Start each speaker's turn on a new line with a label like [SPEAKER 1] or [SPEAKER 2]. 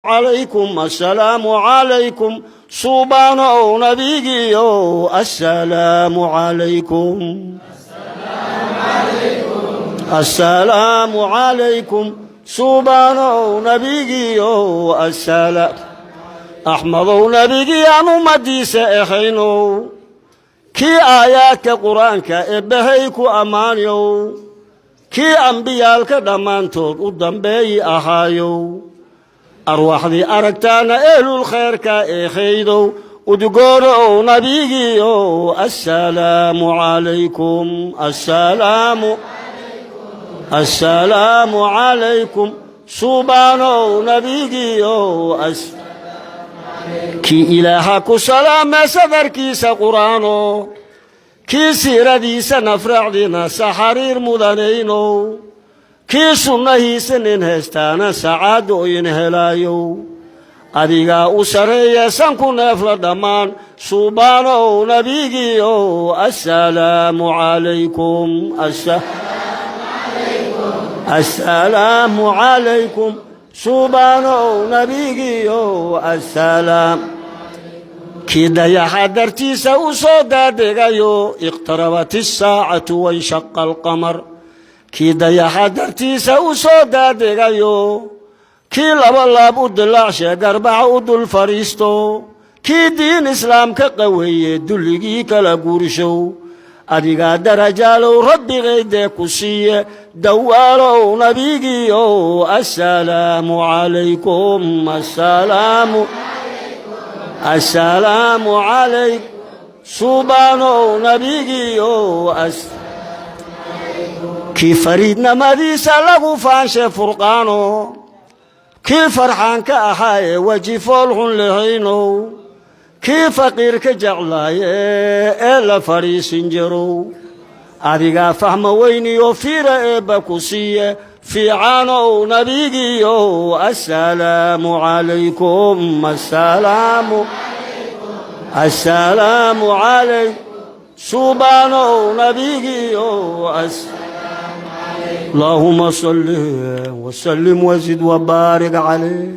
[SPEAKER 1] Calaykum assalaamu calaykum, suubaanow nabigiyow, assalaamu calaykum, assalaamu calaykum, suubaanow nabigiyow, assalaam. Axmedow, nabigii aan ummadiisa ahaynow, kii aayaadka Qur-aanka Eebbahay ku ammaanyow, kii ambiyaalka dhammaantood u dambeeyi ahaayow, arwaaxdii aragtaana ehlul khayrka eehaydow, udgoonow nabigiiow, assalaamu calaykum, assalaamu, assalaamu calaykum, suubaanow nabigiiow. Kii Ilaaha ku salaamee sadarkiisa Qur'aano, kii siiradiisa nafracdina saxariir mudanaynow, kii sunnahiisa nin haystaana sacaadooyin helaayow, adigaa u sarreeya sanku neefla dhammaan, suubaanow nabigiiow, assalaamu calaykum, assalaamu calaykum, suubaanow nabigiiow, assalaam. Kii dayaxa dartiisa u soo daadegayo, اقتربت الساعة وانشق القمر, kii dayaxa dartiisa u soo daadegayo, kii laba laab u dilaacshe garbaxa u dul fadhiisto, kii diin islaam ka qaweeye dulligii kala guurshow, adigaa darajaalow rabbigaydee ku siiye, dawaalow nabigiiow, assalaamu calaykum, assalaamu, assalaamu calayk, suubaanow nabigiiow. Kii fariidnimadiisa lagu faanshe Furqaano, kii farxaanka ahaa ee weji foolxun lahaynow, kii faqiirka jeclaaye ee la fadhiisin jirow, adigaa fahma weyniyo fiira Eebba ku siiye, fiicaanow nabigiyow, assalaamu calaykum, assalaamu, assalaamu calayk, suubaanow nabigiyow. اللهم صل وسلم وزد وبارك عليه.